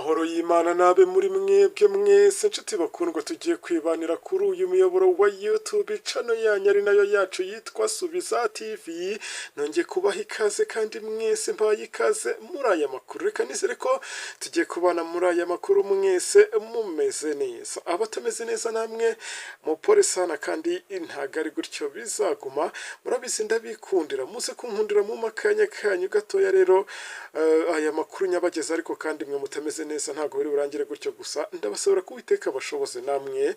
Amahoro y'Imana nabe muri mwebwe mwese, nshuti bakundwa tugiye kwibanira kuri uyu muyoboro wa YouTube, channel yanyu ari nayo yacu yitwa Subiza TV. Nongeye kubaha ikaze kandi mwese mbaye ikaze muri aya makuru. Reka nizere ko tugiye kubana muri aya makuru mwese mumeze neza. Abatameze neza namwe mupore sana, kandi ntabwo ari gutyo bizaguma. Murabizi ndabikundira, muze kunkundira mu makanya kanyu gatoya. Rero aya makuru nyabageza, ariko kandi mwe mutameze neza ntabwo biri burangire gutyo gusa. Ndabasabira ko Uwiteka abashoboze namwe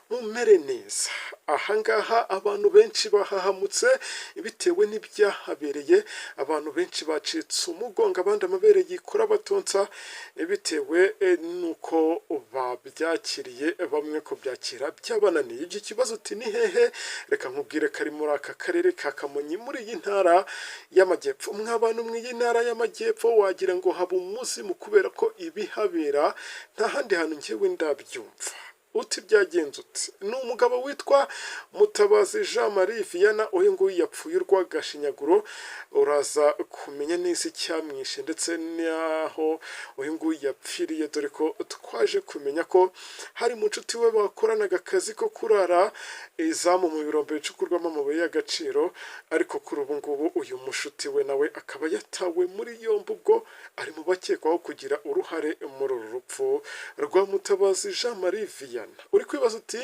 mumere neza. Ahangaha abantu benshi bahahamutse bitewe n'ibyahabereye. Abantu benshi bacitse umugongo, abandi amabere yikora batonsa bitewe n'uko babyakiriye, bamwe kubyakira byabananiye. Ibyo kibazo uti ni hehe? Reka nkubwire ko ari muri aka karere ka Kamonyi, muri iyi ntara y'Amajyepfo. Mw'abantu mu iyi ntara y'Amajyepfo wagira ngo haba umuzimu, kubera ko ibihabera nta handi hantu njyewe ndabyumva. Uti byagenze uti? Ni umugabo witwa Mutabazi Jean Marie Vianney. Uyu nguyu yapfuye urw'agashinyaguro. Uraza kumenya neza icyamwishe ndetse n'aho uyu nguyu yapfiriye, dore ko twaje kumenya ko hari mu nshuti we bakoranaga akazi ko kurara izamu mu birombe bicukurwamo amabuye y'agaciro. Ariko kuri ubu ngubu uyu mushuti we nawe akaba yatawe muri yombi, ubwo ari mu bakekwaho kugira uruhare muri uru rupfu rwa Mutabazi Jean Marie Vianney. Uri kwibaza uti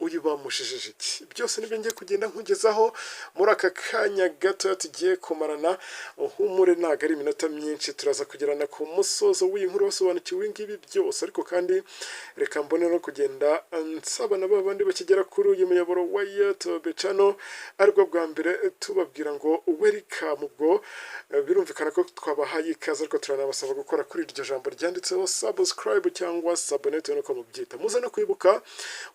uyu bamushijije iki? Byose nibyo ngiye kugenda nkugezaho muri aka kanya gato tugiye kumarana. Uhumure, ntabwo ari iminota myinshi, turaza kugerana ku musozo w'iyi nkuru wasobanukiwe ngibi byose. Ariko kandi reka mbone no kugenda nsaba na ba bandi bakigera kuri uyu muyoboro wa YouTube channel aribwo bwa mbere, tubabwira ngo welcome. Ubwo birumvikana ko twabahaye ikaze, ariko turanabasaba gukora kuri iryo jambo ryanditseho subscribe cyangwa s'abonner, nuko mubyita. Muze no kwibuka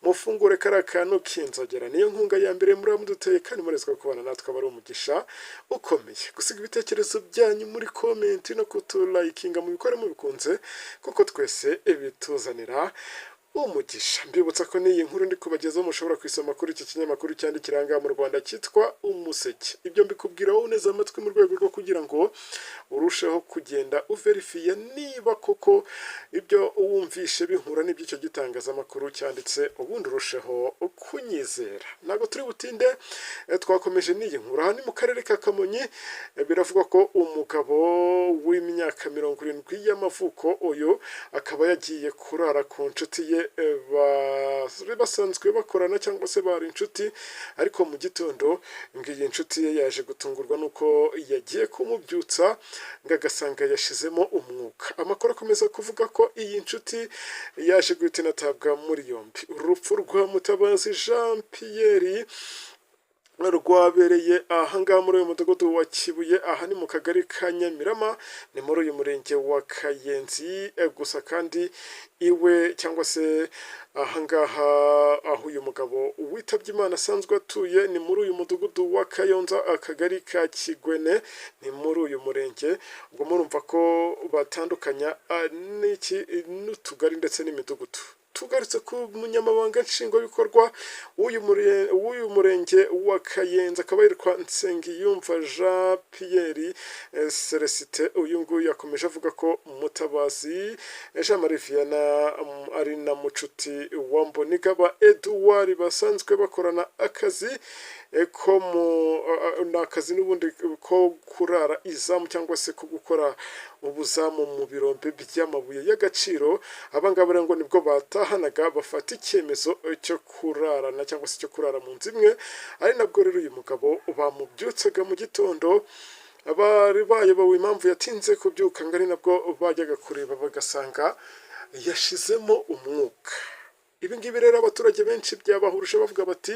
mufungure kariya kantu k'inzogera, niyo nkunga ya mbere muri muduteye, kandi murezwa kubana natwe aba ari umugisha ukomeye. Gusiga ibitekerezo byanyu muri comment no kutulayikinga mubikore mubikunze, kuko twese bituzanira umugisha. Mbibutsa ko n'iyi nkuru ndi kubagezaho mushobora kuyisoma kuri iki kinyamakuru cyandikira aha ngaha mu Rwanda cyitwa Umuseke. Ibyo mbikubwira wowe uneze amatwi mu rwego rwo kugira ngo urusheho kugenda uverifiye niba koko ibyo wumvishe bihura n'ibyo icyo gitangazamakuru cyanditse, ubundi urusheho kunyizera. Ntabwo turi butinde, twakomeje n'iyi nkuru. Aha ni mu karere ka Kamonyi. Biravugwa ko umugabo w'imyaka 70 y'amavuko, uyu akaba yagiye kurara ku nshuti ye bari basanzwe bakorana cyangwa se bari inshuti. Ariko mu gitondo ngo iyi nshuti ye yaje gutungurwa n'uko yagiye kumubyutsa ngo agasanga yashizemo umwuka. Amakuru akomeza kuvuga ko iyi nshuti yaje guhita inatabwa muri yombi. Urupfu rwa Mutabazi Jean Pierre rwabereye ahangaha muri uyu mudugudu wa Kibuye, aha ni mu kagari ka Nyamirama, ni muri uyu murenge wa Kayenzi. Gusa kandi iwe cyangwa se ahangaha aho uyu mugabo witabye Imana asanzwe atuye ni muri uyu mudugudu wa Kayonza, akagari ka Kigwene, ni muri uyu murenge. Ubwo murumva ko batandukanya n'iki n'utugari ndetse n'imidugudu. Tugarutse ku munyamabanga nshingwabikorwa w'uyu murenge wa Kayenzi, akaba yitwa Nsengiyumva Jean Pierre Celestin. Uyu nguyu yakomeje avuga ko Mutabazi Jean Marie Vianney ari na mucuti wa Mbonigaba Edouard basanzwe bakorana akazi ko mu ni akazi n'ubundi ko kurara izamu cyangwa se ko gukora ubuzamu mu birombe by'amabuye y'agaciro. Aba ngaba rero ngo nibwo batahanaga bafata icyemezo cyo kurarana cyangwa se cyo kurara mu nzu imwe, ari nabwo rero uyu mugabo bamubyutsaga mu gitondo bari bayobowe impamvu yatinze kubyuka, ngo ari nabwo bajyaga kureba bagasanga yashizemo umwuka. Ibi ngibi rero abaturage benshi byabahuruje, bavuga bati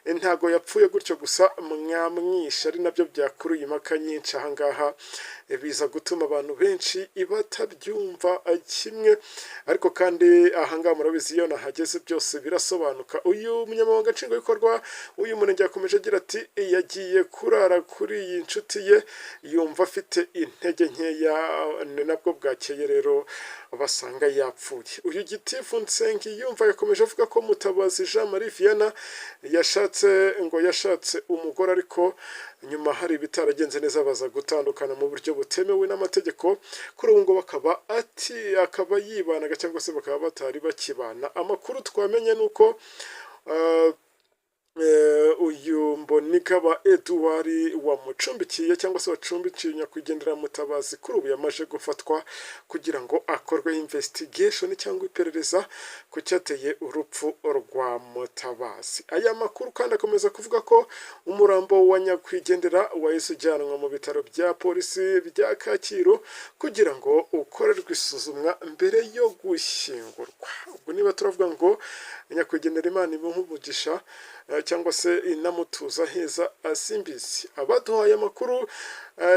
ntago yapfuye gutyo gusa, mwamwishe, ari nabyo byakuruye impaka nyinshi ahangaha, biza gutuma abantu benshi batabyumva kimwe. Ariko kandi ahangaha murabizi, iyo nahageze byose birasobanuka. Uyu munyamabanga nshingwabikorwa w'uyu murenge yakomeje agira ati yagiye kurara kuri iyi nshuti ye yumva afite intege nkeya, ni nabwo bwakeye rero basanga yapfuye. Uyu gitifu Nsengiyumva yakomeje avuga ko Mutabazi Jean Marie Vianney yashatse, ngo yashatse umugore ariko Nyuma hari ibitaragenze neza, baza gutandukana mu buryo butemewe n'amategeko. Kuri ubu ngubu akaba yibanaga cyangwa se bakaba batari bakibana. Amakuru twamenye ni uko uyu Mbonigaba Edouard wamucumbikiye cyangwa se wacumbikiye nyakwigendera Mutabazi, kuri ubu yamaze gufatwa kugira ngo akorwe investigation cyangwa iperereza ku cyateye urupfu rwa Mutabazi. Aya makuru kandi akomeza kuvuga ko umurambo wa nyakwigendera wahise ujyanwa mu bitaro bya polisi bya Kacyiru kugira ngo ukorerwe isuzumwa mbere yo gushyingurwa. Ubwo niba turavuga ngo nyakwigendera Imana imuhe umugisha cyangwa se inamutuza heza, simbizi. Abaduhaye amakuru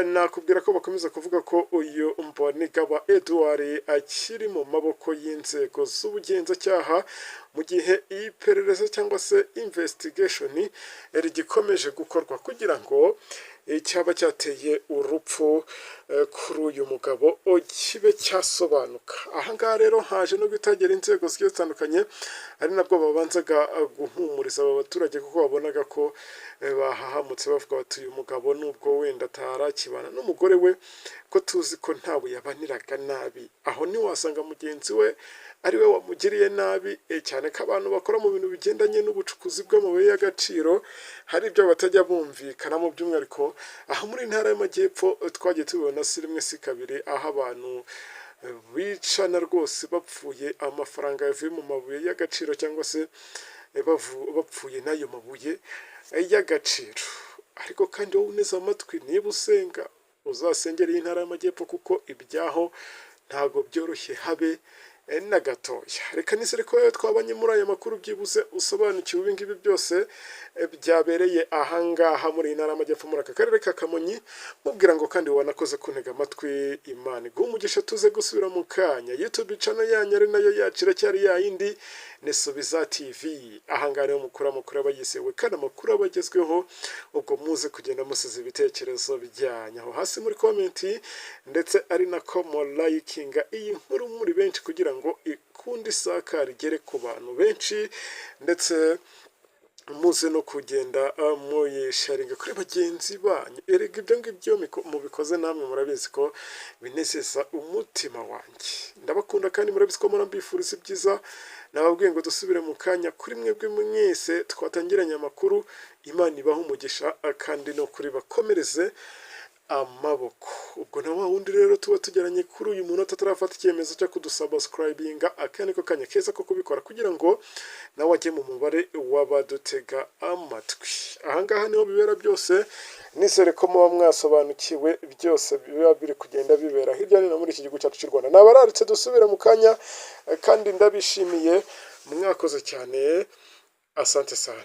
nakubwira ko bakomeza kuvuga ko uyu Mbonigaba Edouard akiri mu maboko y'inzego z'ubugenzacyaha, mu gihe iperereza cyangwa se investigation rigikomeje gukorwa kugira ngo icyaba cyateye urupfu kuri uyu mugabo kibe cyasobanuka. Ahangaha rero haje no guhita inzego zigiye zitandukanye, ari nabwo babanzaga guhumuriza aba baturage, kuko babonaga ko bahahamutse, bavuga bati: "Uyu mugabo nubwo wenda atarakibana n'umugore we, ko tuzi ko ntawe yabaniraga nabi, aho ntiwasanga mugenzi we ari we wamugiriye nabi?" Cyane ko abantu bakora mu bintu bigendanye n'ubucukuzi bw'amabuye y'agaciro hari ibyo batajya bumvikanamo, by'umwihariko aho muri Ntara y'Amajyepfo twagiye tubibona si rimwe si kabiri, aho abantu bicana rwose bapfuye amafaranga yavuye mu mabuye y'agaciro cyangwa se bapfuye n'ayo mabuye y'agaciro. Ariko kandi wowe uneze amatwi, niba usenga uzasengera iyi Ntara y'Amajyepfo, kuko ibyaho ntabwo byoroshye habe na gatoya. Reka nizere ko twabanye muri aya makuru, byibuze usobanukiwe ibi ngibi byose byabereye ahangaha muri iyi Ntara y'Amajyepfo, muri aka karere ka Kamonyi. Mubwira ngo kandi wanakoze kuntega amatwi, Imana iguhe umugisha. Tuze gusubira mu kanya. YouTube channel yanyu ari nayo yacu iracyari ya yindi, ni Subiza TV. Ahangaha niho mukura amakuru aba yizewe kandi amakuru aba agezweho. Ubwo muze kugenda musize ibitekerezo byanyu aho hasi muri comment, ndetse ari nako murayikinga iyi nkuru muri benshi kugira ngo ikunde isakare igere ku bantu benshi, ndetse muze no kugenda muyisharinga kuri bagenzi banyu. Erega ibyo ngibyo mubikoze namwe murabizi ko binezeza umutima wanjye. Ndabakunda kandi murabizi ko murambifuriza ibyiza. Nababwiye ngo dusubire mu kanya. Kuri mwebwe mwese twatangiranye amakuru, Imana ibahe umugisha kandi no kuri bakomereze amaboko. Ubwo na wa wundi rero tuba tugeranye kuri uyu munota atarafata icyemezo cyo kudusubscribinga, aka niko kanya keza ko kubikora kugira ngo nawe ajye mu mubare w'abadutega amatwi. Ahangaha niho bibera byose. Nizere ko muba mwasobanukiwe byose biba biri kugenda bibera hirya no hino muri iki gihugu cyacu cy'u Rwanda. Nabararitse dusubire mu kanya, kandi ndabishimiye, mwakoze cyane, asante sana.